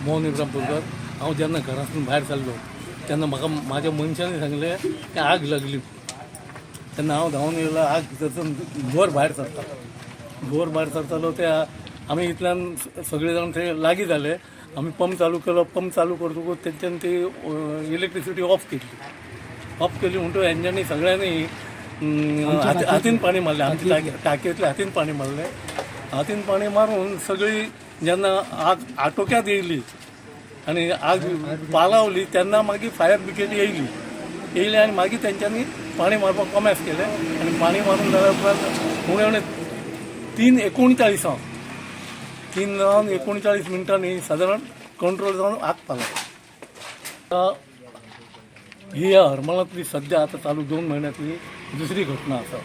मोहन इब्रामपूरकर. हांव जेन्ना घरांतून भायर सरलो तेन्ना म्हाका म्हाज्या मनशांनी सांगलें की आग लागली. तेन्ना हांव धांवन येयलो. आग भितरसून धुंवर भायर सरता, धुंवर भायर सरतालो. त्या आमी इतल्यान सगळे जाण थंय लागीं जाले. आमी पंप चालू केलो. पंप चालू करतकूच तेंच्यान ती इलेक्ट्रिसिटी ऑफ केली. ऑफ केली म्हणटकूच हेंच्यांनी सगळ्यांनी हातीन पाणी मारलें. आमच्या टाकयेंतल्या हातीन पाणी मारलें. हातीन पाणी मारून सगळी जेन्ना आग आटोक्यात येयली आनी आग पालावली, तेन्ना मागीर फायर ब्रिगेड येयली. येयली आनी मागीर तेंच्यांनी पाणी मारपाक कोमेस केलें. आनी पाणी मारून जाल्या उपरांत उणें उणें 3:39, 3 जावन 39 मिनटांनी सादारण कंट्रोल जावन आग पालवली. ही ह्या हरमलांतली सद्या आतां चालू 2 म्हयन्यांतली दुसरी घटना आसा.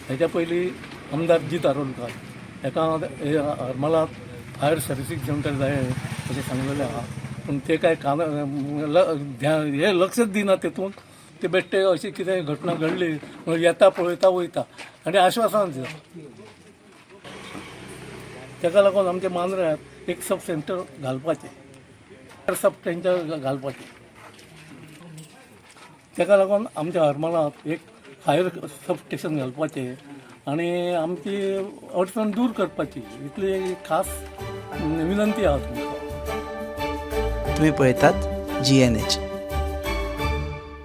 हेच्या पयलीं आमदार जीत आरोलकार हेका हे हरमलांत फायर सर्विसींग सेंटर जाय अशें सांगलेलें आहा, पूण ते काय कान ध्यान हे लक्षच दिना तेतून. ते बेश्टे अशी कितें घटना घडली म्हणून येता, पळयता, वयता आनी आश्वासन दिता. ताका लागून आमच्या मांद्र्यांत एक सब सेंटर घालपाचें, सब सेंटर घालपाचें. ताका लागून आमच्या हरमलांत एक फायर सब स्टेशन घालपाचें आनी आमची अडचण दूर करपाची, इतली खास विनंती आहा तुमकां. तुम्ही पळयतात जीएनएच.